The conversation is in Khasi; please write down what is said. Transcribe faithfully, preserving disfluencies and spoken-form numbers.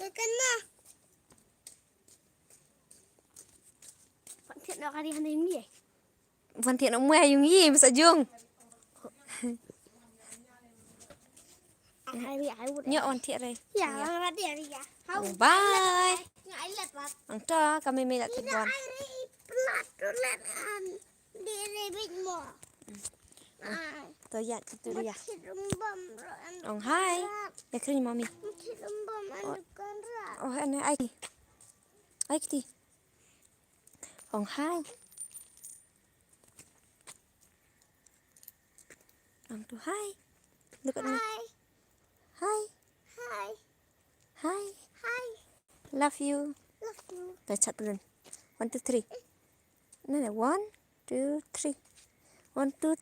Kan na. Phan thiah noh ka ri hana yung ye. Phan thiah noh mwe yung ye masa jung. Ai ri ai wut. Nyo on thiah re. Ya, ya. Ri ya. Hau. Oh, bye. Nyo ai lat lat. Ang to kami me lat ti bon. Ai ri plat tu lat an. Di ri bit mo. Ai. To ya tu ya. Ong hai. Ya kri mami. Oh, ane ai. Ai kiti. Ong hai. Ong tu hai. Look at me. Hai. Hai. Hai. Hai. Hai. Love you. Love you. Dah chat dulu. One, two, three. No, no. One, two, three. One, two.